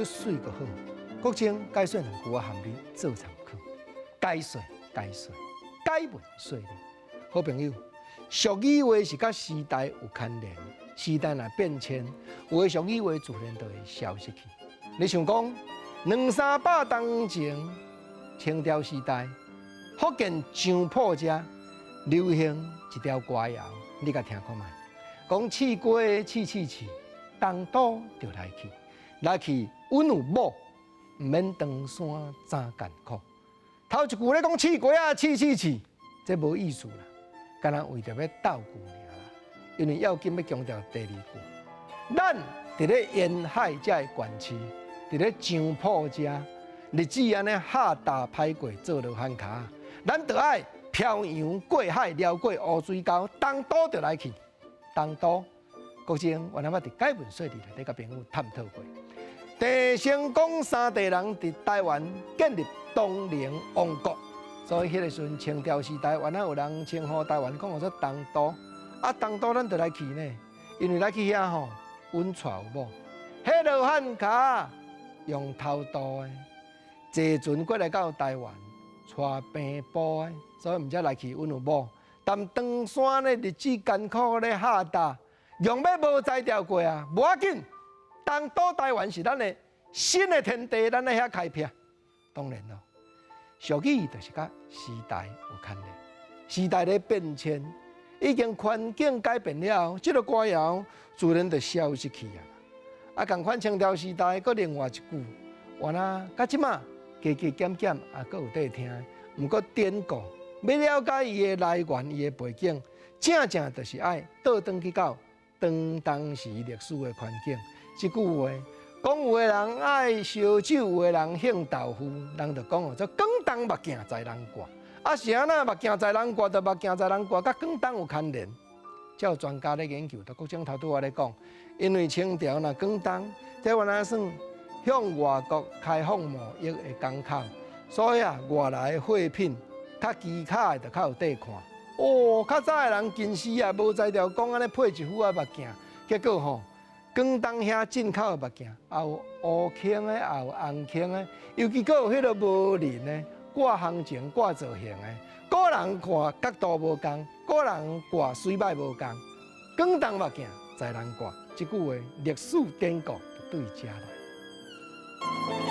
出媠閣好。國清解說兩句仔含你做參考。解說解說，解文說理。好朋友，俗語話是佮時代有牽連，時代若變遷，有的俗語話自然就會消失去。你想講，兩三百冬前，清朝時代，福建漳浦遮流行一條歌謠，你共聽看覓？講試雞試試試，東渡就來去，來去阮有某，毋免登山真艱苦。頭一句咧講試雞仔試試試，這無意思啦，敢若為著欲鬥句爾啦。因為要緊欲強調第二句，咱佇咧沿海這个縣市，佇咧漳浦遮，日子按呢哈達歹過做羅漢跤，咱著愛漂洋過海，繞過烏水溝，東渡就來去。東渡，國清原來捌佇解文說理內底佮朋友探討過。鄭成功三代人佇台灣建立東寧王國，所以彼個時陣清朝時代，原來有人稱呼台灣講號做東渡。啊，東渡咱就來去呢，因為來去遐吼，阮娶有某，彼羅漢跤用偷渡的，坐船過來到台灣，帶病埔的，所以毋才來去阮有某。但登山的日子艱苦咧下達，用欲無才調過啊，無要緊。東渡台灣是咱的新的天地，咱咧遐開闢。當然咯，俗語就是佮時代有牽連，時代咧變遷，已經環境改變了，這個歌謠自然就消失去啊。啊，仝款清朝時代，閣另外一句，原來到這馬加加減減也閣有在聽，毋過典故。欲了解伊的來源、伊的背景，正正就是愛倒轉去到當當時歷史的環境。這句話講，有的人愛燒酒，有的人興豆腐，人就講哦，做廣東目鏡在人掛。啊，是按怎目鏡在人掛？就目鏡在人掛，佮廣東有牽連。才有專家咧研究，就國清頭拄仔咧講，因為清朝若廣東，這原來算向外國開放貿易的港口，所以啊，外來的貨品較機巧的就較有塊看。哦，較早的人近視啊，無才調講按呢配一副仔目鏡，結果吼，廣東遐進口的目鏡，也有烏框的，也有紅框的，尤其閣有彼个無輪的，掛行情、掛造型的，個人看角度無仝，個人掛媠䆀無仝。廣東目鏡在人掛，這句話歷史典故就對遮來。